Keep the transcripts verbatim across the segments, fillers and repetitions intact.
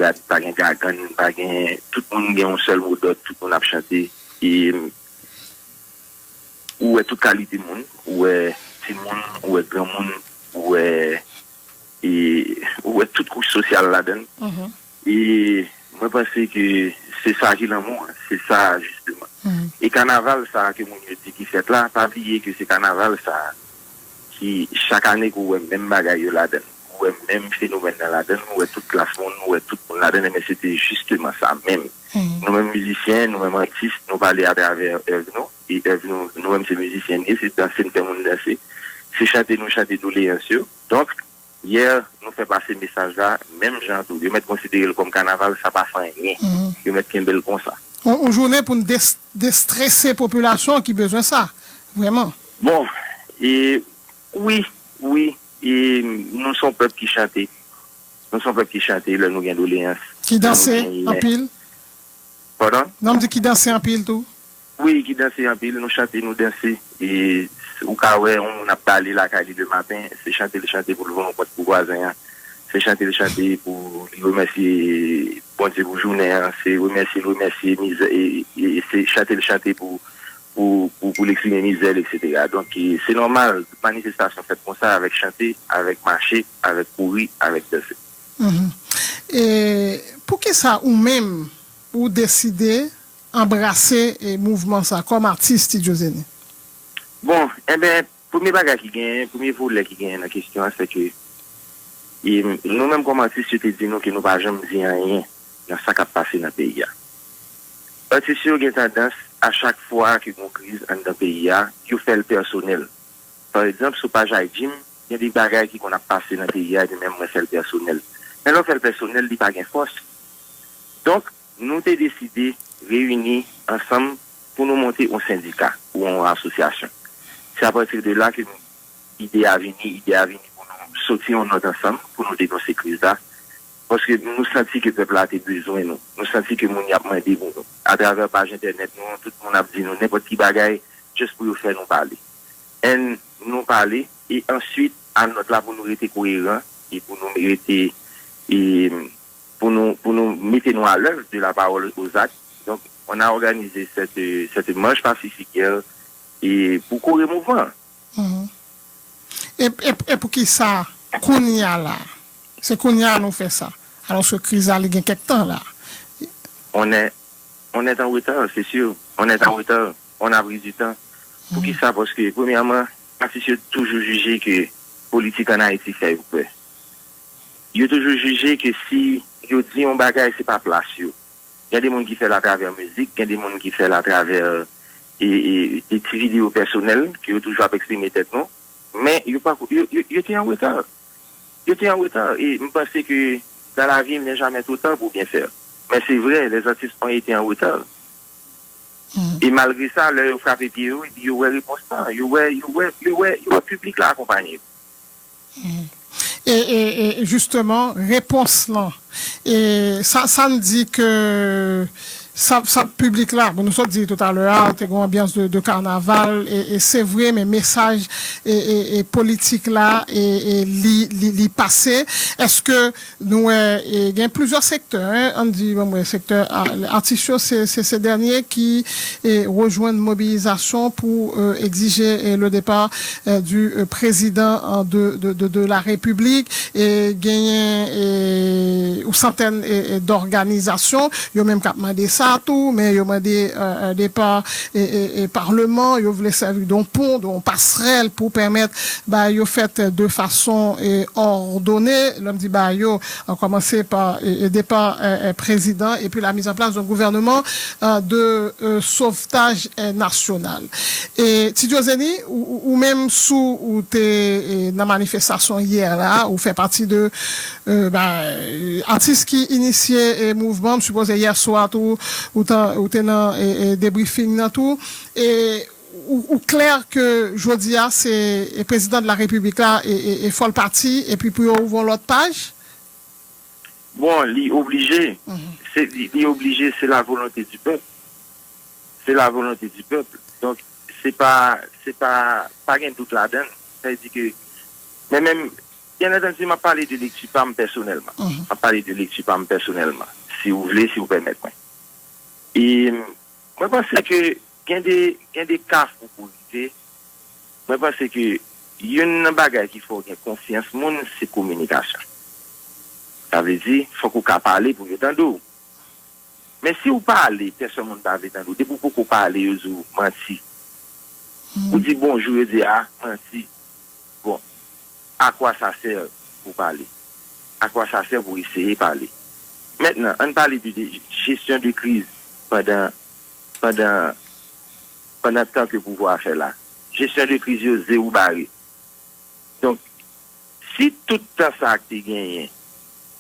gad, pa gen gagann, pa gen, tout moun gen yon sèl mo dòd, tout moun ap chante. E ou wè tout kalite moun, ou wè timoun, ou wè granmoun, ou wè, e, ou wè tout kouch sosyal ladan l. E mwen panse ke se sa ki lanmou an, se sa jisteman. E kanaval sa a ke moun yo di ki fèt la, pa bliye ke se kanaval sa a ki chak ane ke w wè menm bagay yo ladan l, ou wè menm fenomèn nan ladan l, ou wè tout klas moun, ou wè tout moun ladan l, men se te jisteman sa menm. Nou menm mizisyen, nou menm atis, nou pale atravè èv nou, e èv nou, nou menm se mizisyen n ye, se danse n fè moun danse, se chante nou chante doleyans yo. Donk, yè, nou fè pase mesaj la, menm jan tou, yo mèt konsidere l kòm kanaval, sa pa fè anyen. Yo mèt kenbe l konsa. Yon, yon jounen pou n des, destrese popilasyon ki bezwen sa, vrèman. Bon, e, wi, wi, e, nou se yon pèp ki chante. Nou se yon pèp ki chante lè nou gen doleyans. Ki danse anpil. Pandan? Non, m di ki danse anpil tou. Wi, ki danse anpil, nou chante, nou danse. E ou ka wè yon moun ap bale lakay li de maten, se chante l chante pou l voye yon pòt pou vwazen an. Se chante l chante pou li remèsye Bondye pou jounen an. Se remèsye l remèsye mizè, e, e, e se chante l chante pou, pou, pou, pou l eksprime mizè l, etsetera. Donk, e, se nòmal, tout manifestasyon fèt konsa, avèk chante, avèk mache, avèk kouri, avèk danse. Mhm. E poukisa ou menm, ou deside anbrase, e, mouvman sa kòm atis Ti Diozeni? Bon, enben, premye bagay ki genyen, premye volè ki genyen nan kesyon an, se ke, e, nou menm kòm atis, yo te di nou ke nou pa janm di anyen nan sa k ap pase nan peyi a. Atis yo gen tandans, a chak fwa ke gon kriz anndan peyi a, yo fè l pèsonèl. Pa egzanp, sou paj I G m, gen de bagay ki konn ap pase nan peyi a, epi menm mwen fè l pèsonèl. Men lè w fè l pèsonèl, li pa gen fòs. Donk, nou te deside reyini ansanm pou nou monte yon sendika ou yon asosyasyon. Se apati de la ke nou, ide a vini, ide a vini pou nou soti yon nòt ansanm, pou nou denonse kriz la. Paske nou santi ke pèp la te bezwen nou. Nou santi ke moun y ap mande pou nou. Atravè paj entènèt nou an, tout moun ap di nou nenpòt ki bagay, just pou yo fè nou pale. And nou pale, e answit, a nòt la pou nou rete koyeran, e pou nou rete, e pou nou, pou nou mete nou à l'œuvre de la parole aux actes. Donc, on a organisé cette, cette marche pacifique hier, e pou kore mouvman an. Mhm. E, e, e poukisa kounye a la? Se kounye a nou fè sa. Alòske kriz la, li gen kèk tan la. On est, on est en retard, c'est sûr. On est en retard. On a pris du temps. Poukisa? Paske, premyèman, atis yo toujou jije ke politik ann Ayiti fè yo pè. Yo toujou jije ke si yo di yon bagay, se pa plas yo. Gen de moun ki fè l atravè mizik, gen de moun ki fè l atravè, e, e, de ti videyo pèsonèl ke yo toujou ap eksprime tèt nou. Men yo pa, yo, yo, yo te an reta. Yo te an reta. E m panse ke dans la vie, il n'est jamais trop tard pour bien faire. Men se vre, les artistes ont été en retard. E malgre sa, lè yo frape pye yo, epi yo wè repons lan, yo wè, yo wè, yo wè, yo wè piblik la akonpanye yo. E, e, e jisteman, repons lan, e sa, sa n di ke sa, sa piblik la, bon, nou sot di toutalè a, te gen yon anbyans de, de kanaval, e, e se vre, men mesaj e, e, e politik la, e, e li, li, li pase. Èske nou wè, e, gen plizyè sektè, en, ann di, bon, mwen, sektè a, atis yo, se, se, se dènye ki, e, rejwenn mobilizasyon pou, e, egzije, e, le départ, e, du, e, président, e, de, de, de, de la République, e genyen, e, yon santèn, e, e, dòganizasyon, yo menm k ap mande sa tou, men yo mande, e, e, depa, e, e, e, palman, yo vle sèvi de yon pon, de yon pasrèl pou pèmèt ba yo fèt de fason, e, òdone. Lè m di ba yo, an kòmanse pa, e, e, depa, e, e, prezidan, epi la mise en place d'un gouvernement, e, de, e, sauvetage, e, national. E Ti Diozeni, ou, ou, ou menm sou ou te, e, nan manifestasyon yè la, ou fè pati de, e, ba, e, atis ki inisye, e, mouvman, m sipoze yè swa tou, ou te, ou te nan, e, e, debriefing nan tou. E ou, ou klè ke jodi a, se, e, prezidan de la repiblik la, e, e, e fò l pati, epi pou yo ouvri yon lòt paj? Bon, li oblije. Se, li, li oblije, c'est la volonté du peuple. C'est la volonté du peuple. Donk, se pa, se pa, pa gen dout ladan l. Sa vle di ke, men menm, Byen antandi, m ap pale de lekti pa m pèsonèlman. M ap pale de lekti pa m pèsonèlman, si w vle, si w pèmèt mwen. E mwen panse ke gen de, gen de kafou pou rive. Mwen panse ke youn nan bagay ki fè w gen konfyans moun, se kominikasyon. Sa vle di, fòk ou ka pale pou yo tande w. Men si w pale, pèsòn moun pa vle tande w. Depi w poko pale, yo di w manti. Ou di bonjou, yo di a, manti. Bon, à quoi ça sert pou pale? À quoi ça sert pou eseye pale? Mentnan, ann pale de, de jesyon de kriz pandan, pandan, pandan tan ke pouvwa a fè la. Jesyon de kriz yo, ze ou bare. Donk, si tout tan sa a k te genyen,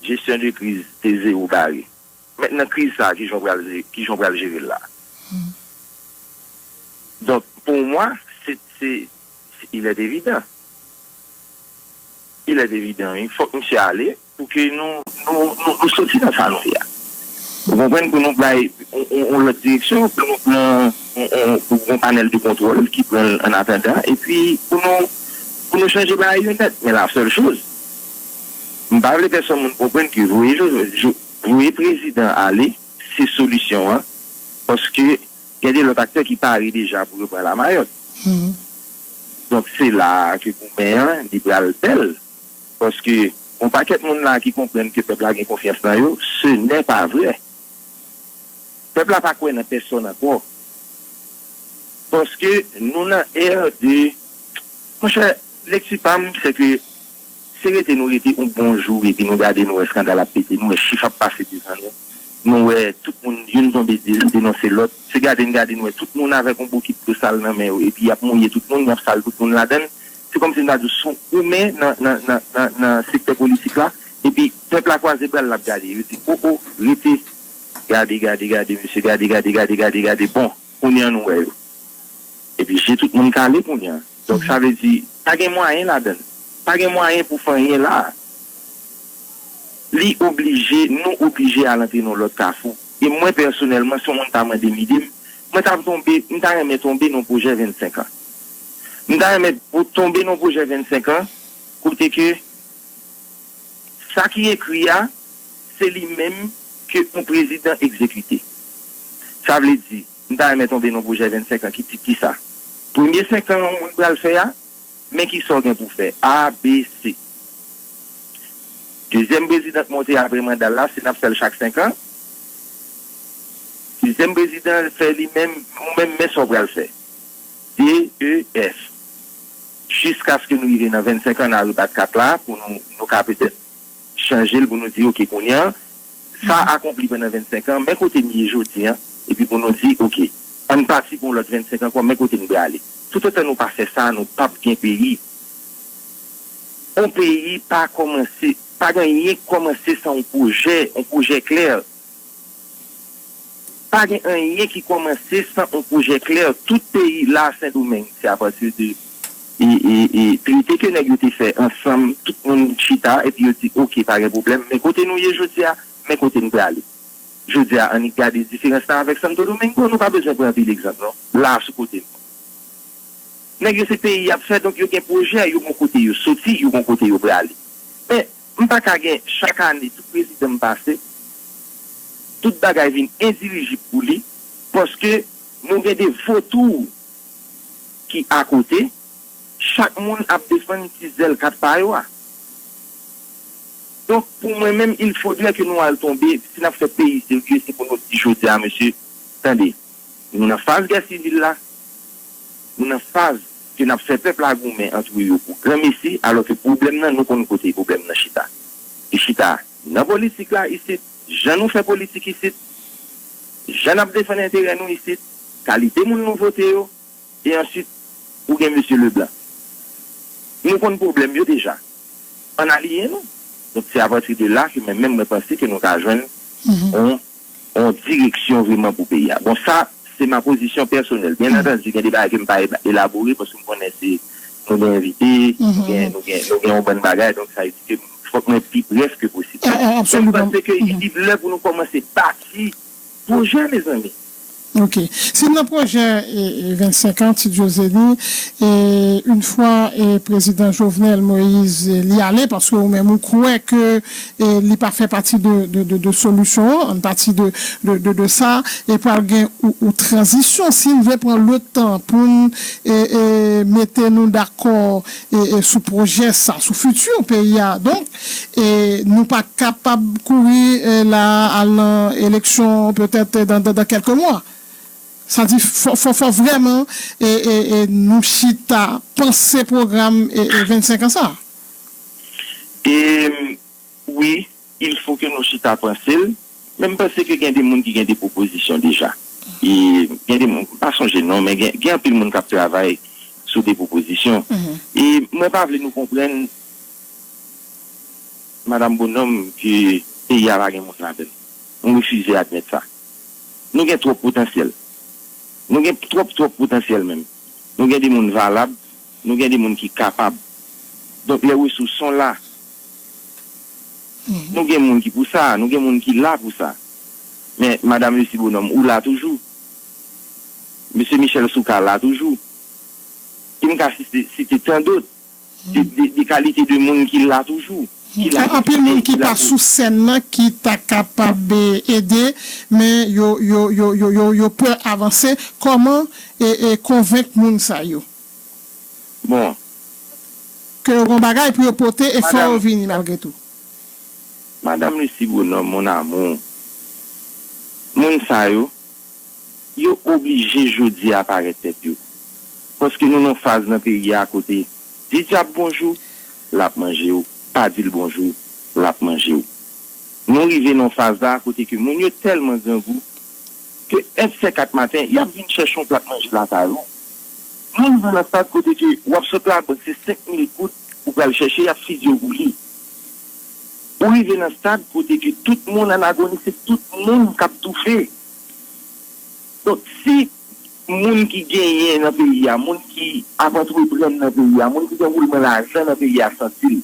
jesyon de kriz te ze ou bare, mentnan kriz sa a, kijan w pral, kijan w pral jere l la? Donk, pou mwen, se, se, se, il est évident. Il est évident, wi. Fòk misye ale pou ke nou, nou, nou, nou soti nan sa nou ye a. Ou konprann, pou nou bay yon, yon, yon lòt direksyon, pou nou pran yon, yon, pou yon panèl de kontwòl ki pran l an atandan, epi pou nou, pou nou chanje bagay yo nèt. Men la sèl choz, m pa vle pèsòn moun konprann ke voye, voye prezidan ale, se solisyon an, paske gen de lòt aktè ki pare deja pou yo pran Lamayòt. Donk, se la a ke goumen an, li pral bèl. Paske, yon pakèt moun la ki konprann ke pèp la gen konfyans nan yo, ce n'est pas vrai. Pèp la pa kwè nan pèsòn ankò. Paske, nou nan è de, monchè, lekti pa m, se ke se rete nou rete yon bon jou, epi nou gade, nou wè eskandal ap pete, nou wè chif ap pase devan nou, nou wè tout moun, youn tonbe de-, denonse lòt. Se gade n gade, nou wè tout moun avèk yon bokit dlo sal nan men yo, epi y ap mouye tout moun, y ap sal tout moun ladan l. Se kòmsi m ta di w, se yon goumen nan, nan, nan, nan, nan sektè politik la, epi pèp la kwaze bra l, l ap gade. Yo di, o, o, rete. Gade, gade, gade, mesye, gade, gade, gade, gade, gade. Bon, kounye a nou wè yo. Epi je tout moun kale kounye a. Donk, sa vle di, pa gen mwayen ladan l. Pa gen mwayen pou fè anyen la a. Li oblije, nou oblije al antre nan lòt kafou. E mwen, pèsonèlman, si yon moun ta mande m ide m, mwen ta tonbe, m ta renmen tonbe nan pwojè vennsenk an. M ta renmen pou tonbe nan pwojè vennsenk an, kote ke sa ki ekri a, se li menm ke yon prezidan egzekite. Sa vle di, m ta renmen tonbe nan pwojè vennsenk an ki di kisa? Premye senk an yon moun pral fè a, men kisa w gen pou fè. A, B, C. Dezyèm prezidan k monte apre manda l la, si n ap fè l chak senk an, dezyèm prezidan fè li menm, ou menm, men sa w pral fè. D, E, F. Jiskaske nou rive nan vennsenk an, n a rebat kat la pou nou, nou ka petèt chanje l pou nou di, oke, kounye a, sa akonpli pandan vennsenk an, men kote n ye jodi a, epi pou nou di, oke, ann pati pou yon lòt vennsenk an ankò, men kote n prale. Toutotan nou pa fè sa, nou p ap gen peyi. Yon peyi pa kòmanse, pa gen anyen k kòmanse san yon pwojè, yon pwojè klè. Pa gen anyen ki kòmanse san yon pwojè klè. Tout peyi la, Sendomeng, se apati de e, e, e, trete ke nèg yo te fè ansanm, tout moun chita, epi yo di, oke, pa gen pwoblèm, men kote nou ye jodi a, men kote n prale. Jodi a, annik gade diferans la avèk Santo Domingo, nou pa bezwen pran anpil egzanp, non. La, sou kote nou. Nèg yo se peyi y ap fè, donk yo gen pwojè, yo gon kote yo soti, yo gon kote yo prale. Men, m pa ka gen, chak ane, tout prezidan m pase, tout bagay vin endirijib pou li, paske nou gen de votou ki akote, chak moun ap defann ti zèl kat pa yo a. Donk, pou mwen menm, il faudrait que nou al tonbe, si n ap fè peyi serye, se pou nou di jodi a, mesye, tande, nou nan faz gè sivil la, nou nan faz ke n ap fè pèp la goumen antre yo pou granmesi, alò ke pwoblèm nan, nou konn kote pwoblèm nan chita. Li chita nan politik la isit, jan nou fè politik isit, jan n ap defann enterè nou isit, kalite moun nou vote yo, e answit, ou gen mesye Leblanc. Nou konn pwoblèm yo deja. Ann aliyen nou. Donk, se apati de la ke mwen menm, mwen panse ke nou ka jwenn yon, yon direksyon vrèman pou peyi a. Bon, sa, se ma pozisyon pèsonèl. Byen antandi, gen de bagay ke m pa e-, elabore, paske m konnen se, nou gen envite, nou gen, nou gen, nou gen yon bann bagay, donk sa vle di ke fòk mwen pi brèf ke posib. Men m panse ke li lè pou nou kòmanse bati pwojè, mezanmi. Ok. Si nan pwojè e, e vennsenk an, Ti Djozeni, e yon fwa e prezidan Jovenel Moïse e, li ale, paske ou menm ou kwè ke e, li pa fè pati de, de, de, de solisyon an, an pati de, de, de, de sa, e pral gen ou, ou tranzisyon, si n vle pran le tan pou n e, e, mete nou dakò e, e, sou pwojè sa, sou fiti peyi a. Donk, e, nou pa kapab kouri e, la al nan eleksyon petèt dan, dan, dan kèlke mwa. Sa di fò, fò, fò vrèman e, e, e, nou chita panse pwogram e, e, vennsenk an sa. E wi, il faut que nou chita panse l, men m panse ke gen de moun ki gen de pwopozisyon deja. E gen de moun, m pa sonje non, men gen, gen anpil moun k ap travay sou de pwopozisyon. E mwen pa vle nou konprann, Madanm Bonòm, ke peyi a pa gen moun ladan l. M refize admèt sa. Nou gen twòp potansyèl. Nou gen twòp, twòp potansyèl menm. Nou gen de moun valab, nou gen de moun ki kapab. Donk, les ressources sont là. Nou gen moun ki pou sa, nou gen moun ki la pou sa. Men, Madanm Lucie Bonhomme, ou la toujou. Mesye Michel Souka la toujou. E m ka site, site tan dòt. de, de, de kalite de moun ki la toujou. Ki la, Anpil moun ki pa sou sèn nan ki ta kapab ede, men yo, yo, yo, yo, yo, yo pè avanse. Kòman e, e konvenk moun sa yo? Bon. Ke yo gon bagay pou yo pote e fò yo vini malgre tou. Madanm Lucie Bonhomme, mon amour, moun sa yo, yo oblije jodi a parèt tèt yo. Paske nou nan faz nan peyi a kote di dyab bonjou, l ap manje w, pa di l bonjou, l ap manje w. Nou rive nan faz la kote ke moun yo tèlman grangou ke èt sèkat maten, y ap vin chèche yon plat manje lakay ou. Nou rive nan stad kote ke w ap sot labank, se senk mil goud ou pral chèche, y ap fizye w pou li. Ou rive nan stad kote ke tout moun an agoni, se tout moun k ap toufe. Donk, si moun ki genyen nan peyi a, moun ki ap antreprann nan peyi a, moun ki gen woulman lajan nan peyi a santi l,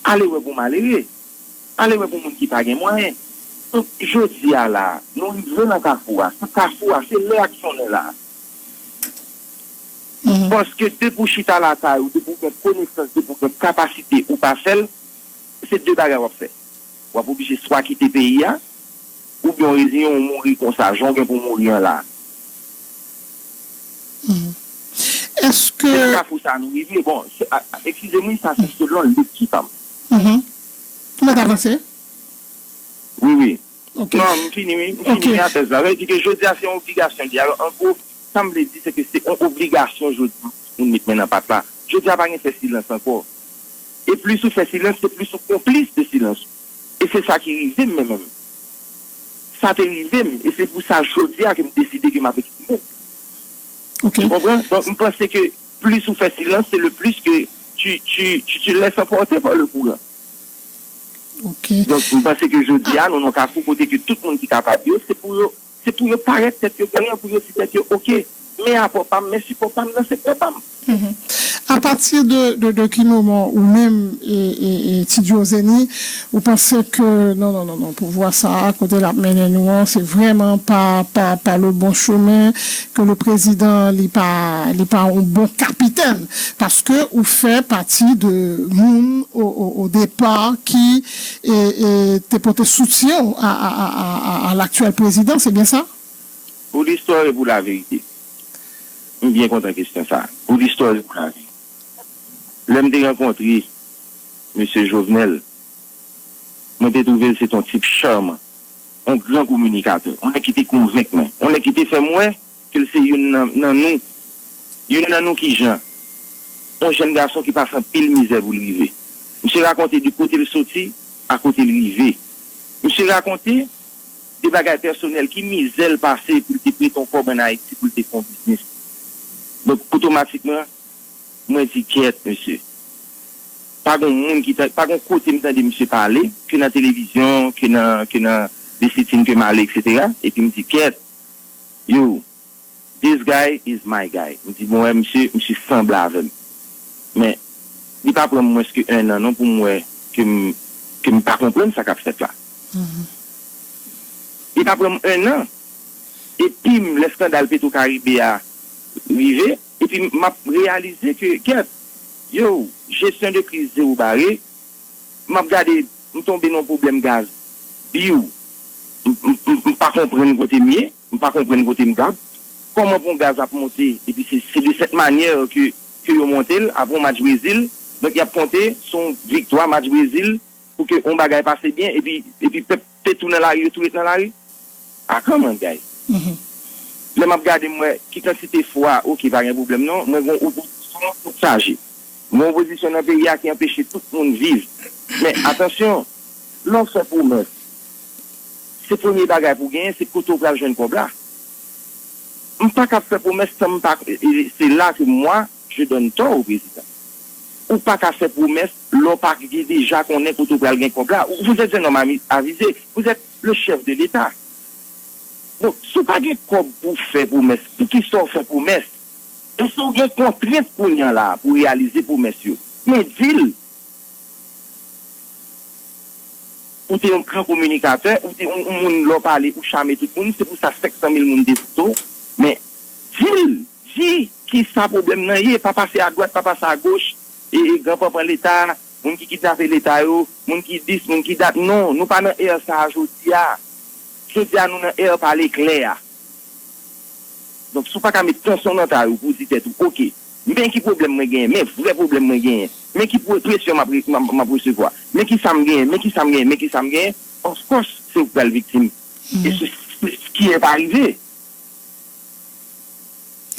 ale wè pou malere, ale wè pou moun ki pa gen mwayen. Donk, jodi a la, nou rive nan kafou a. Se kafou a, se lè aksyon nan la. Paske depi w chita lakay ou, depi w gen konesans, depi w gen kapasite, ou pa fè l, se de bagay w ap fè. W ap oblije swa kite peyi a, oubyen w reziyen w mouri konsa, jan w gen pou w mouri an la. Èske. Se nan kafou sa nou rive. Bon, eskize m wi, sa se selon lekti pa m. Ou mèt avanse? Wi, wi. Non, m fini wi. M fini wi a tèz la. Sa vle di ke jodi a se yon obligasyon li ye. Alò, an gwo, sa m vle di, se ke se yon obligasyon jodi a pou moun met men nan pat la. Jodi a pa gen fè silans ankò. E plis ou fè silans, se plis ou konplis de silans ou. E se sa ki rive m, mwen menm. Sa te rive m, e se pou sa jodi a ke m deside ke m ap eksprime. Ou konprann? Donk, m panse ke plis ou fè silans, se le plus que tu, tu, tu, tu laisses emporter par le courant. Donk, m panse ke jodi a, nou nan kafou kote ke tout moun ki kapab yo, se pou yo, se pou yo parèt tèt yo ganyan, pou yo di tèt yo, oke, men apò pa m, men sipò pa m nan sektè pa m. Apati de, de, de ki moman ou menm e, e, e Ti Djozeni, ou panse ke non, non, non, non, pouvwa sa a, kote l ap mennen nou an, se vrèman pa, pa, pa le bon chemin, ke le prezidan li pa, li pa yon bon kapitèn, paske ou fè pati de moun o, o, o depa ki e, e, te pote soutyen w a, a, a, a, a, a laktyèl prezidan, se byen sa? Pou listwa e pou laverite. M byen kontan kesyon sa. Pou listwa e pou laverite. Lè m te rankontre Mesye Jovenel, mwen te twouve l se t on tip chaman, on gran kominikatè, on nèg ki te konvenk mwen, on nèg ki te fè m wè ke l se youn nan, nan nou. Youn nan nou kijan? On jèn gason ki pase anpil mizè pou l rive. Misye rakonte de kote l soti a kote l rive. Misye rakonte de bagay pèsonèl, ki mizè l pase pou l te prete yon kòb ann Ayiti pou l te fè yon biznis. Donk, otomatikman, mwen di, kèt, mesye. Pa gen moun ki, pa gen kote m tande misye pale, ke nan televizyon, ke nan, ke nan de sitin ke m ale, etsetera. Epi m di, kèt, yo, this guy is my guy. M di, bon, wè, misye, misye sanble avè m. Men, li pa pran m mwens ke en an, non, pou m wè ke m, ke m pa konprann sa k ap fèt la. Li pa pran m en an. Epi m, lè eskandal Petro Caribe a rive, epi m ap reyalize ke, kèt, yo, jesyon de kriz zewo bare, m ap gade, m tonbe nan yon pwoblèm gaz, biw, m, m, m, m pa konprann kote m ye, m pa konprann kote m t ap, kòman pou yon gaz ap monte, epi se, se de cette manière ke, ke yo monte l, apre yon match Brezil, donk y ap konte, se yon viktwa match Brezil, pou ke yon bagay pase byen, epi, epi pèp te tou nan lari, yo tou ret nan lari. Ah, come on, guys. Lè m ap gade, m wè ki kantite fwa, oke, pa gen pwoblèm non, mwen gen yon opozisyon tout chaje. Mwen gen opozisyon nan peyi a ki anpeche tout moun viv. Men atansyon, lè w fè pwomès, se premye bagay pou w genyen, se kote w pral jwenn kòb la. M pa ka fè pwomès san m pa, e, e, se la ke mwa, je donne tort au président. Ou pa ka fè pwomès lè w pa gen deja konnen kote w pral gen kòb la. Vous êtes un homme ami- avisé, vous êtes le chef de l'État. Bon, si w pa gen kòb pou w fè pwomès, poukisa w fè pwomès? Èske w gen kontrent kounye a la pou w reyalize pwomès yo? Men di l. Ou te yon gran kominikatè, ou te yon, yon moun lè w pale, ou chame tout moun, se pou sa senk san mil moun te vote w. Men, di l, di kisa pwoblèm nan ye, pa pase adwat, pa pase agoch, e, e gran panpan Leta, moun ki kidnape Leta yo, moun ki dis, moun ki dat. Non, nou pa nan è sa a jodi a. Jodi a, nou nan è pale klè a. Donk, si w pa ka met tansyon nan tay ou pou w di tèt ou, oke, men ki pwoblèm mwen genyen, men vrè pwoblèm mwen genyen, men ki pre- presyon m ap re- m ap- m ap resevwa, men ki sa m genyen, men ki sa m genyen, men ki sa m genyen, of course, se ou k pral viktim. E se, se ce qui est arrivé.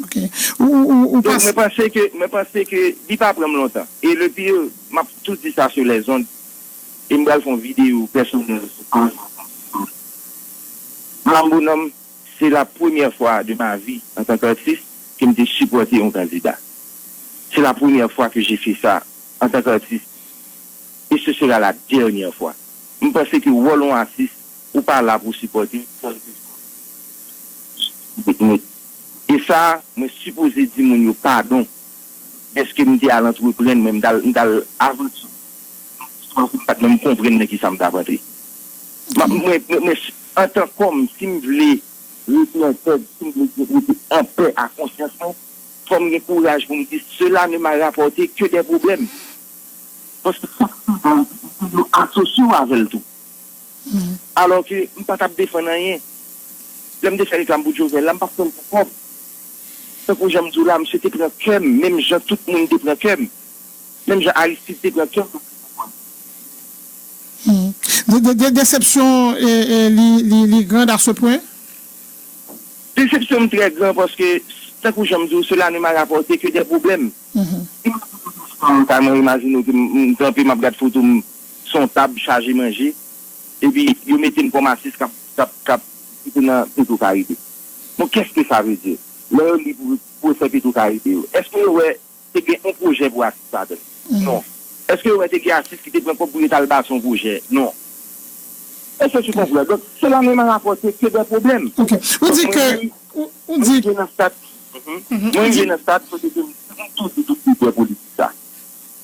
Ok. Ou, ou, ou, ou Donk, pas- mwen panse ke, mwen panse ke li pa pran m lontan. E le pire, m ap tou di sa sou lèzond, e m pral fè yon videyo pèsonèl sou paj mwen. Madam Bonhomme, c'est la première fois de ma vie, en tant qu'artiste, ke m te sipòte yon kandida. C'est la première fois que j'ai fait ça, en tant qu'artiste. Et ce sera la dernière fois. M panse ke wòl yon atis, ou pa la pou sipòte. E sa, mwen sipoze di moun yo padon. Dèske m te al antreprann, mwen, m t al, m t al avanti. Paske m pa t menm konprann nan kisa m t ap antre. M ap- Mwen, mwen, mwen, antan kòm, si m vle rete an tèt, si m vle rete anpè a konsyans mwen, fò m gen kouraj pou m di, cela ne m'a rapporté que des problèmes. Paske sa k pi bèl, se ke yo asosye w avè l tou. Alò ke m pa t ap defann anyen. Lè m te fè reklam pou Jovenel la, m pa t fè l pou kòb. Tankou jan m di w la, misye te pran kè m, menm jan tout moun te pran kè m. Menm jan Aristide te pran kè m. Hmm. De, de, de, desepsyon e, e, li, li, li grand à ce point? Desepsyon m trè gran paske, tankou jan m di w, cela ne m'a rapporté que des problèmes. Si m ap foto sou kay mwen, imajine w ke m m kanpe, m ap gad foto m sou yon tab chaje manje, epi yo mete m kòm atis k ap, k ap, k ap kite nan Petro Caribe. Bon, qu'est-ce que ça veut dire? Lè yo li pou, pou fè Petro Caribe yo, èske yo wè te gen yon pwojè pou atis ladan l? Non. Èske yo wè te gen atis ki te pran kòb pou yo t al bati yon pwojè? Non. Èske tu comprends? Donk, cela ne m'a rapporté que des problèmes. Ok. Ou di ke. Ou, ou di. Mwen rive nan stad. Mwen rive nan stad kote ke m toujou dout lidè politik sa.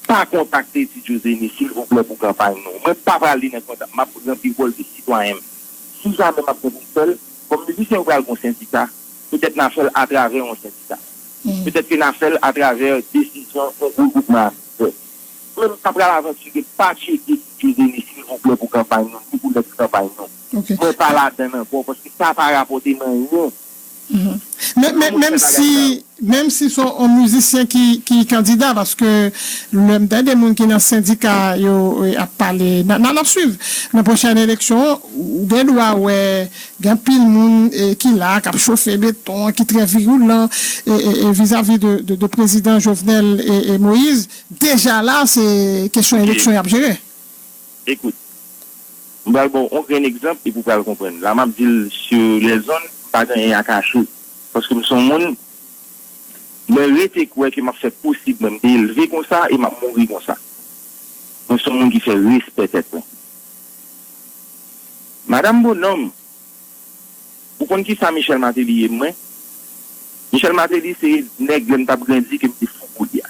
Pa kontakte Ti Djozeni, silvouplè, pou kanpay nou. Mwen pa pral li nan kontak. M ap ranpli wòl de sitwayen m. Si jamè m ap gen pou m fè l, kòm mizisyen, yo pral gen yon sendika, petèt n a fè l atravè yon sendika. Petèt ke n a fè l atravè desizyon yon gwo gwoupman atis fè. Men m pa pral avantire, pa tcheke Ti Djozeni, silvouplè, pou kanpay nou, ni pou lèt kanpay nou. Mwen pa ladan l ankò, paske sa pa rapòte m anyen. Men, men, menm si, menm si se yon mizisyen ki, ki kandida, paske lè m tande moun ki nan sendika yo e, ap pale, n a, n a, n ap swiv nan pwochèn eleksyon, ou gen dwa wè gen anpil moun e, ki la, k ap chofe beton, ki trè viroulan e, e, e, vizavi de, de, de prezidan Jovenel e, e Moïse. Deja la, se kesyon eleksyon y ap jere. Ekout, m pral ba w yon grenn egzanp epi w pral konprann. La m ap di l sou lèzonn, m pa gen anyen a kache. Paske m se yon moun, mwen rete kwè ke m ap fè posib mwen. M te elve konsa e m ap mouri konsa. Mwen se yon moun ki fè respè tèt mwen. Madanm Bonòm, ou konn kisa Michel Martelly ye mwen? Michel Martelly se nèg lè m t ap grandi ke m te fou pou li a.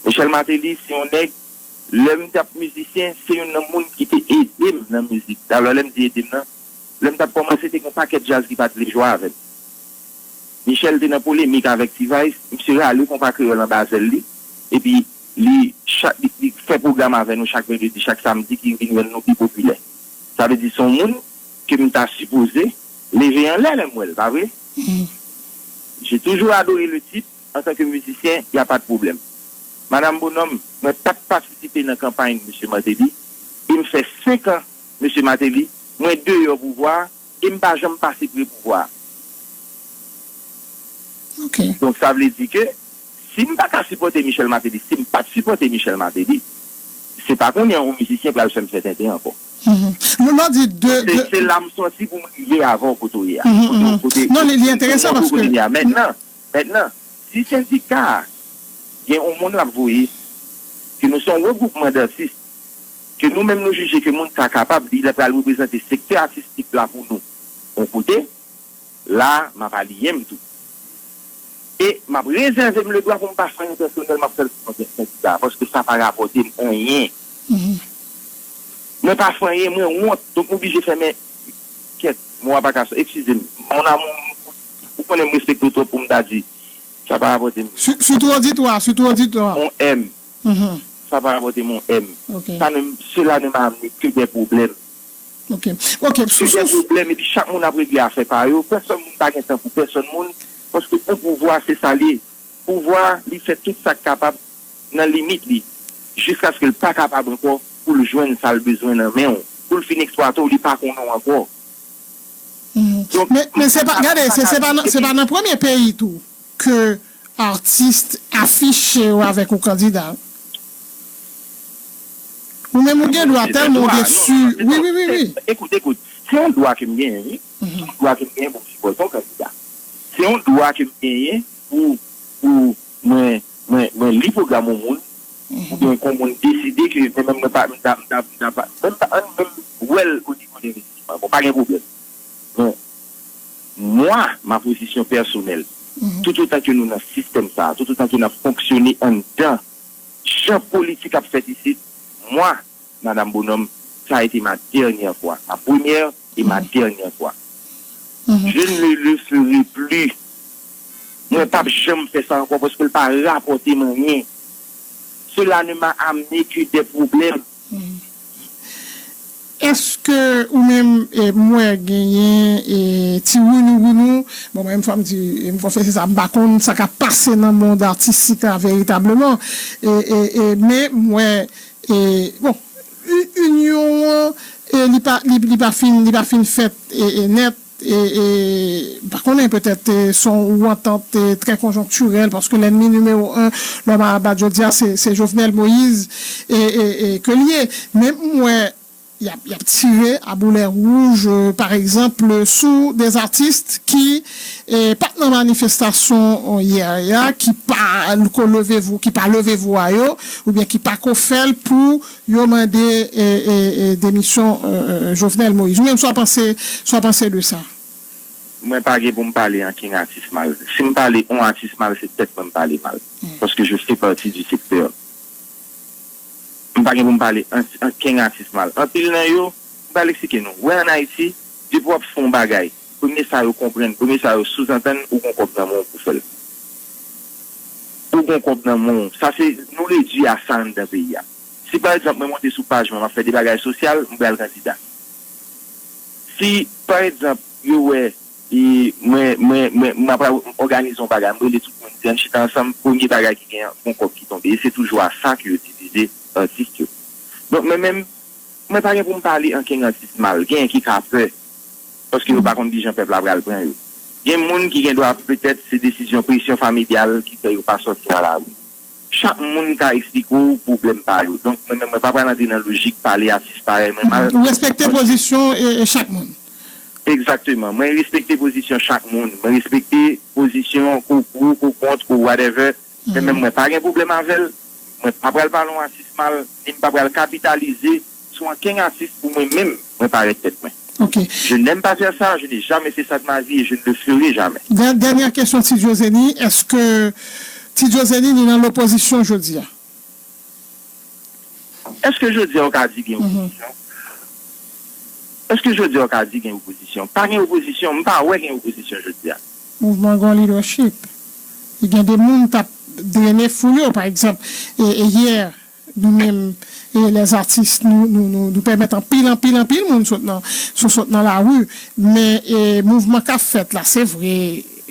Michel Martelly se yon nèg, lè m t ap mizisyen, se youn nan moun ki te ede m nan mizik. Alò lè m di ede m nan, lè m t ap kòmanse te gen yon pakèt djaz ki pa t vle jwe avè m. Michel te nan polemik avèk T-Vice, misye rale konpa kreyòl anba zèl li, epi li, chak, li, li fè pwogram avè nou chak vandredi, chak samdi, ki vin rann nou pi popilè. Sa vle di se yon moun ke m ta sipoze leve anlè lè m wè l, pa vre? J'ai toujours adoré le type, en tant que musicien, y a pas de problème. Madam Bonhomme, mwen pa t patisipe nan kanpay Mesye Martelly, e m fè senk an Mesye Martelly, mwen deyò pouvwa a, e m pa janm pase pre pouvwa a. Ok. Donk sa vle di ke si m pa ka sipòte Michel Martelly, si m pa t sipòte Michel Martelly, se pa kounye a yon mizisyen pral fè m fè tenten ankò. Lè w di de. Se la m sòti pou m rive avè w kote w ye a. Kote w kote. Non, li enteresan paske. Mentnan, mentnan, si sendika a gen yon moun l ap voye, ke nou se yon regwoupman d atis, ke nou menm nou jije ke moun sa kapab, li pral reprezante sektè atistik la pou nou, yon kote, la, m ap aliye m tou. E m ap rezève m ledwa pou m pa fè anyen pèsonèl, m ap fè l sou non sendika a, paske sa pa rapòte m anyen. Mwen pa fè anyen, mwen wont, donk m oblije fèmen. Kèt, mo a pa ka sòti, eskize m. Mon amour, ou konnen m respekte w twòp pou m ta di, sa pa rapòte m. Sitou oditwa, sitou oditwa. On M. Sa pa rapòte m on M. Sa ne, cela ne m'a amené que des problèmes. Ok. Ok. Sou, sou. Que des problèmes. Epi chak moun ap regle afè pa yo. Pèsonn moun pa gen tan pou pèsonn moun. Paske yon pouvwa, se sa l ye. Pouvwa, li fè tout sa k kapab nan limit li. Jiskaske l pa kapab ankò pou l jwenn sa l bezwen nan men w. Pou l fin eksplwate w, li pa konnen w ankò. Men, men se pa, gade, se, se pa nan, se pa nan premye peyi tou ke atis afiche yo avèk yon kandida. Ou menm ou gen dwa tèlman ou gen si. Wi, wi, wi, wi. Ekout, ekout. Se yon dwa ke m genyen, wi. Se yon dwa ke m genyen pou m sipòte yon kandida. Se yon dwa ke m genyen pou, pou mwen, mwen, mwen li pwogram yon moun, oubyen kon moun deside ke mwen menm mwen pa, m ta, m ta, m ta pa, menm pa, ann menm wè l o nivo de Bon, pa gen pwoblèm. Men, mwa, ma pozisyon pèsonèl, toutotan ke nou nan sistèm sa a, toutotan ke n ap fonksyone anndan jan politik ap fèt isit, mwa, Madam Bonhomme, sa a ete ma dènyè fwa, ma premyè e ma dènyè fwa. Je ne le ferai plus. Mwen p ap janm fè sa ankò paske l pa rapòte m anyen. Cela ne m'a amené que des problèmes. Èske ou menm, e, m wè genyen, e, ti wounou wounou, bon, mwen menm fò m di, e, m konfese sa, m pa konn sa k ap pase nan mond atistik la veritableman, e, e, e, men m wè, e, bon, inyon an, e, li pa, li, li pa fin, li pa fin fèt, e, e, nèt, e, e, m pa konnen, petèt, e, se yon antant, e, trè konjonktirèl, paske lènmi nimewo en, lòm a bat jodi a, se, se Jovenel Moïse, e, e, e, ke l ye. Men m wè, y ap, y ap tire a boulè wouj, e, pa egzanp, sou de atis ki, e, pa t nan manifestasyon, e, yè a, ki pa ko leve vwa, ki pa leve vwa yo, oubyen ki pa ko fè l pou yo mande, e, e, e, demisyon, e, e, Jovenel Moïse. Ou menm, sa w panse, sa w panse de sa? Mwen pa gen pou m pale ankenn atis mal. Si m pale yon atis mal, se tèt mwen m pale mal. Paske je fais partie du secteur. M pa gen pou m pale an- ankenn atis mal. Anpil nan yo, m pral eksplike nou. Wè ann Ayiti, depi w ap fè yon bagay, premye sa yo konprann, premye sa yo souzantann, ou gon kòb nan men w pou fè l. Ou gon kòb nan men w. Sa se, nou redui a sa anndan peyi a. Si pa egzanp mwen monte sou paj mwen, m ap fè de bagay sosyal, m pral kandida. Si pa egzanp yo wè e mwen, mwen, mwen, m ap òganize yon bagay, m rele tout moun, di ann chita ansanm, premye bagay ki gen an, gon kòb ki tonbe. E se toujou a sa ke yo divize atis yo. Donk mwen menm, mwen pa gen pou m pale ankenn atis mal. Gen ki ka pè, paske yo pa konn kijan pèp la pral pran yo. Gen moun ki gen dwa petèt se desizyon presyon familyal ki fè yo pa sòti nan lari. Chak moun ka eksplike w pwoblèm pa yo. Donk, mwen menm, mwen pa pral antre nan lojik pale atis parèy mwen mal. Ou respekte pozisyon e, e chak moun. Egzakteman. Mwen respekte pozisyon chak moun. Mwen respekte pozisyon ko pou, ko kont, ko whatever. Men menm mwen pa gen pwoblèm avè l. Mwen pa pral pale yon atis mal, ni m pa pral kapitalize sou ankenn atis pou mwen menm, mwen parèt tèt mwen. Ok. Je n'aime pas faire ça, je n'ai jamais fait ça de ma vie et je ne le ferai jamais. Dè- Dènyè kesyon, Ti Djozeni, èske Ti Djozeni li nan lopozisyon jodi a? Èske jodi a ou ka di gen opozisyon? Èske jodi a ou ka di gen opozisyon? Pa gen opozisyon, m pa wè gen opozisyon jodi a. Mouvman gen yon leadership. Gen de moun t ap drene foul yo, pa egzanp, e, e yè, nou menm, e lèzatis, nou, nou, nou, nou pèmèt anpil, anpil, anpil moun sot nan, sot, sot nan lari. Men, e, mouvman k ap fèt la, se vre,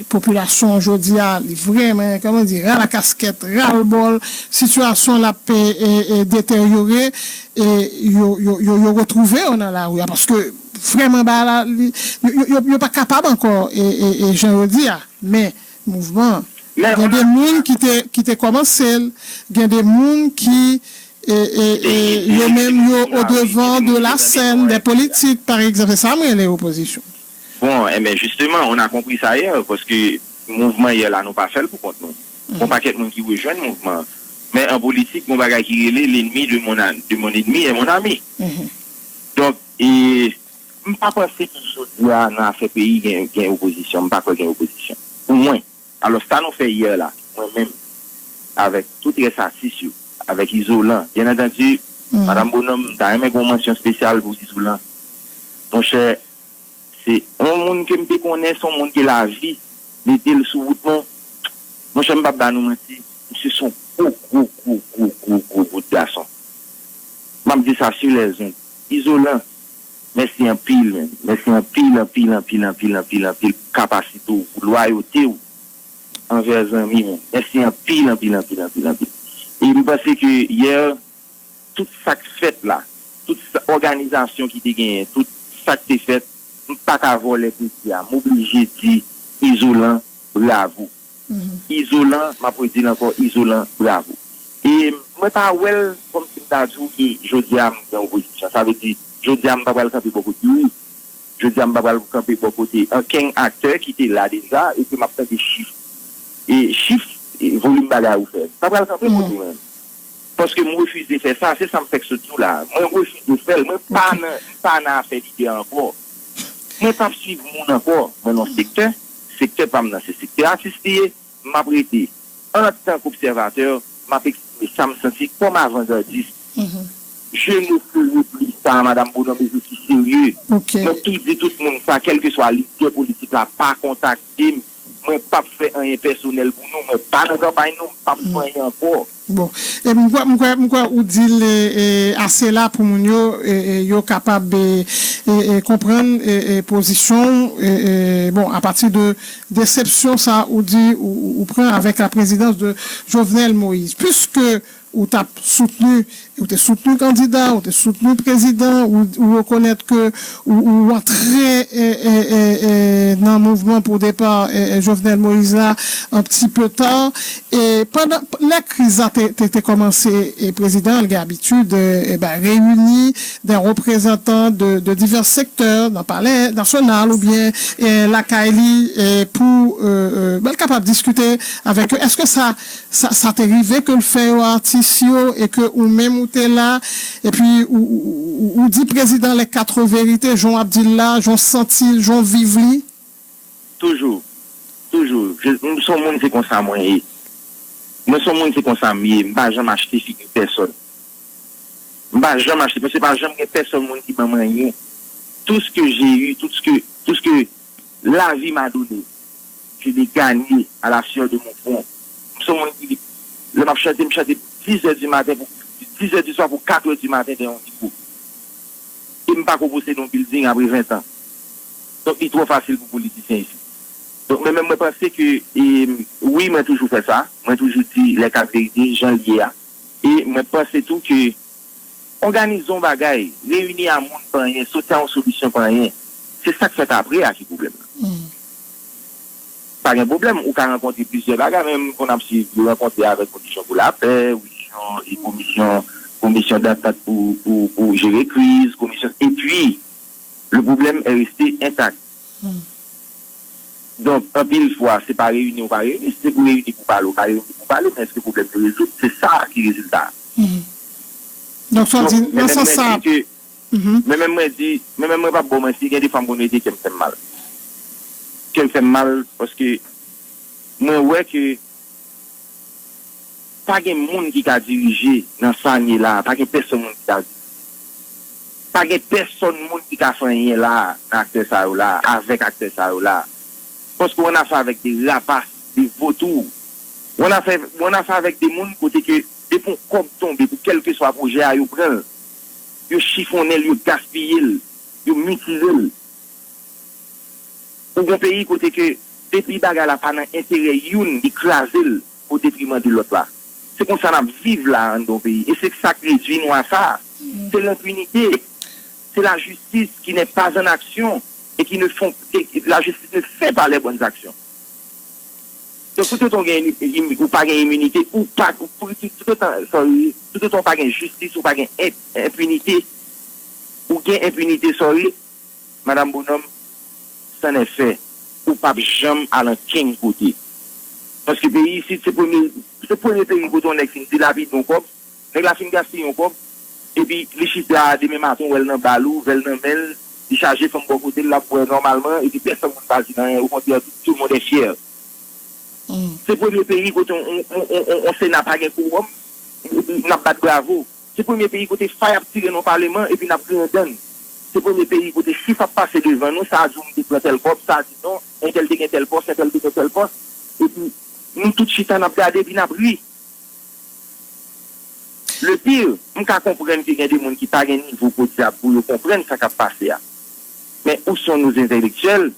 popilasyon jodi a, li vrèman, kòman di, ralakaskèt, ralbòl, sitiyasyon l ap, e, e, e, deteryore, e yo, yo, yo, yo retwouve yo nan lari a, paske vrèman, ba la, li, yo, yo, yo, yo pa kapab ankò, e, e, e, jan yo di a. Men, mouvman, gen de moun ki te, ki te kòmanse l, gen de moun ki, e, e, e, yo menm, yo o devan de la scène des politiques, par exemple. Se sa m rele opozisyon. Bon, enben, jisteman, on a konpri sa yè, paske mouvman yè la, nou pa fè l pou kont nou. Gon pakèt moun ki rejwenn mouvman an. Men an politik, gon bagay ki rele l'ennemi de mon, de mon ennemi est mon ami. Donk, e, m pa panse ke jodi a nan afè peyi gen, gen opozisyon. M pa kwè gen opozisyon. Pou mwen. Alò, sa nou fè yè la, mwen menm, avèk tout rès atis yo, avèk Izolan, byen antandi, Madanm Bonòm, m ta renmen gen yon mansyon espesyal pou Izolan. Monchè, se yon moun ke m te konnen, se yon moun ke lavi mete l sou wout mwen. Monchè, m p ap ba nou manti, misye se yon gwo, gwo, gwo, gwo, gwo, gwo bout gason. M ap di sa sou lèzond. Izolan, mèsi anpil, men. Mèsi anpil, anpil, anpil, anpil, anpil, anpil pou kapasite w, pou lwayote w anvè zanmi, men. Mèsi anpil, anpil, anpil, anpil, anpil. E m panse ke yè, tout sa k fèt la, tout sa, òganizasyon ki te genyen, tout sa k te fèt, m pa ka vòlè kredi a. M oblije di Izolan bravo. Izolan, m ap redi l ankò, Izolan bravo. E mwen pa wè l kòmsi m ta di w ke jodi a m nan opozisyon. Sa vle di, jodi a m pa pral kanpe bò kote Youri. Jodi a m pa pral kanpe bò kote ankenn aktè ki te la deja e ke m ap tande chif, e chif, e volim bagay ou fè. M pa pral kanpe kote w menm. Paske m refize fè sa, se sa m fèk sot di w la. Mwen refize fè l. Mwen pa nan, m pa nan afè lidè ankò. Mwen p ap swiv moun ankò. Mwen nan sektè, sektè pa m nan se sektè atis li ye, m ap rete antank obsèvatè, m ap eksprime sa m santi kòm avangardis. Je ne ferai plus ça, Madame Bonhomme, et je suis sérieux. Mwen tou di tout moun sa, kèlkeswa lidè politik la, pa kontakte m. Mwen p ap fè anyen pèsonèl pou nou, mwen pa nan kanpay nou, m p ap fè anyen ankò. Bon, e m kwè, m kwè, m kwè ou di l e, e, ase la pou moun yo, e, e, yo kapab e, e, e, konprann e, e, pozisyon w, e, e, bon, apati de desepsyon sa ou di ou, ou, ou pran avèk la prezidans de Jovenel Moïse. Piske ou t ap soutni, ou te soutni kandida, ou te soutni prezidan, ou, ou rekonèt ke ou, ou antre e, e, e, e, nan mouvman pou depa e, e, Jovenel Moïse la un petit peu tard. E pandan lè kriz la te, te, te kòmanse, e prezidan an gen abitid e, e ben, reyini des représentants de, de divers secteurs nan Palè Nasyonal oubyen e, lakay li e, pou e, e, ben, l kapab diskite avèk yo. Èske sa, sa, sa te rive ke l fè yo atis yo e ke ou menm ou te la? Epi ou, ou, ou, ou di prezidan les quatre vérités, jan w ap di l la, jan w santi l, jan w viv li? Toujou. Toujou. Je, m se yon moun, se konsa mwen ye. Mwen se yon moun, se konsa m ye. M pa janm achte figi pèsòn. M pa janm achte, paske pa janm gen pèsòn moun ki ban m anyen. Tout ce que j'ai eu, tout ce que, tout ce que la vie m'a donné, je l'ai gagné à la sueur de mon front. M se yon moun ki, lè m ap chante, m chante dizè di maten pou, dizè di swa pou katrè di maten dèyè yon mikwo. E m pa ko posede yon building apre ven tan. Donk, li twò fasil pou politisyen isit. Donk, mwen menm, mwen panse ke, e, wi, mwen toujou fè sa. Mwen toujou di les quatre vérités, jan l ye a. E mwen panse tou ke òganize yon bagay, reyini a moun pa anyen, soti a yon solisyon pa anyen. Se sa k fèt apre a ki pwoblèm nan. Pa gen pwoblèm, ou ka rankontre plizyè bagay, men m konn ap swiv, yo rankontre avèk Komisyon pou Lapè, Komisyon, e Komisyon, Komisyon Dantant pou, pou, pou Jere Kriz, Komisyon, epi, le problème est resté intact. Donk, anpil fwa, se pa reyini ou pa reyini, si se pou reyini pou pale, ou pa reyini pou pale, men èske pwoblèm yo rezoud? Se sa ki rezilta a. Donk, sa w di, nan sans sa. Men menm mwen di, men menm mwen di, men menm mwen p ap ba w manti, gen de fwa m konn rete kè m fè m mal. Kè m fè m mal, paske mwen wè ke pa gen moun ki ka dirije nan sa n ye la a, pa gen pèsonn moun ki ka dirije. Pa gen pèsonn moun ki ka fè anyen la a, nan aktè sa yo la a, avèk aktè sa yo la a. Paske w annafè avèk de rapas, de votou. W annafè, w annafè avèk de moun kote ke depi yon kòb tonbe pou kèlkeswa pwojè a, yo pran l. Yo chifonnen l, yo gaspiye l, yo mitire l. Ou gen peyi kote ke depi bagay la pa nan enterè youn, li kraze l o detriman de lòt la. Se konsa n ap viv la anndan yon peyi. E se sa k redui nou a sa. Se lenpinite. C'est la justice qui n'est pas en action et qui ne font, et la justice ne fait pas les bonnes actions. Donk, toutotan w gen, ou pa gen iminite, ou pa, ou, tout, toutotan, sorry, toutotan w pa gen jistis, ou pa gen en- enpinite, ou gen enpinite, sorry, Madanm Bonòm, san nèt fè, ou p ap janm al ankenn kote. Paske peyi isit, se premye, se premye peyi kote yon nèg fin dilapide yon kòb, nèg la fin gaspiye yon kòb, epi li chita demen maten, w wè l nan bal ou, vè l nan men l, li chaje fanm bò kote l, l ap bwè nòmalman, epi pèsonn moun pa di l anyen, okontrè, tout, tout moun est fier. Se premye peyi kote yon, yon, yon, yon, yon sena pa gen kowòm, epi n ap bat bravo. Se premye peyi kote fay ap tire nan paleman epi n ap griyen dan n. Se premye peyi kote chif ap pase devan nou, sa a di w m te pran tèl kòb, sa a di non, entèl te gen tèl pòs, entèl te gen tèl pòs. Epi nou tout chita n ap gade epi n ap ri. Le pire, m ka konprann ke gen de moun ki pa gen nivo podyab pou yo konprann sa k ap pase a. Men où sont nos intellectuels?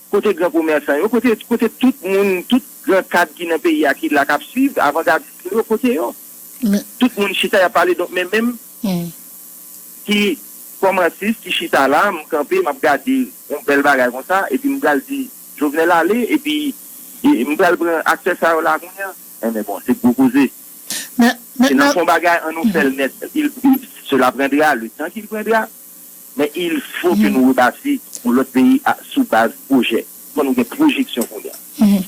Kote gran komèsan yo? Kote, kote tout moun, tout gran kad ki nan peyi a ki la k ap swiv, avangadis yo, kote yo? Tout moun chita, y ap pale, donk, men menm ki, kòm atis ki chita la, m kanpe, m ap gade yon bèl bagay konsa, epi m pral di, Jovenel ale, epi e, m pral pran aktè sa yo la kounye a. Enben bon, se gwo koze. Se nan fon bagay, an nou fè l nèt. Il, il, cela prendra le temps qu'il prendra, mais il faut que nou rebati yon lòt peyi a, sou baz pwojè. Fò nou gen pwojeksyon kounye a.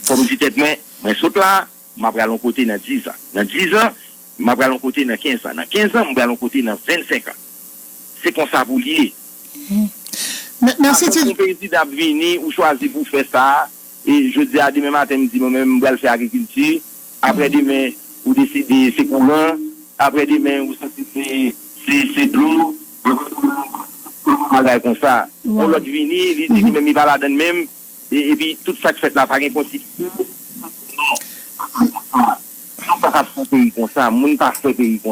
Fò m di tèt mwen, mwen sot la, m ap pral yon kote nan diz an. Nan diz an, m ap pral yon kote nan kenz an. Nan kenz an, m pral yon kote nan vennsenk an. Se konsa pou l ye. Mèsi. Apre, yon prezidan ap vini, ou chwazi pou fè sa, e jodi a, demen maten, m di, mwen menm, m pral fè agrikilti. Apre demen, ou deside se kouran. Apre demen, ou santi se, se, se dlo. Bagay konsa. Yon lòt vini, li di li menm, li pa ladan l menm. E, epi, tout sa k fèt la, pa gen kontinite. Non. Nou pa ka fè peyi konsa. Moun pa fè peyi konsa.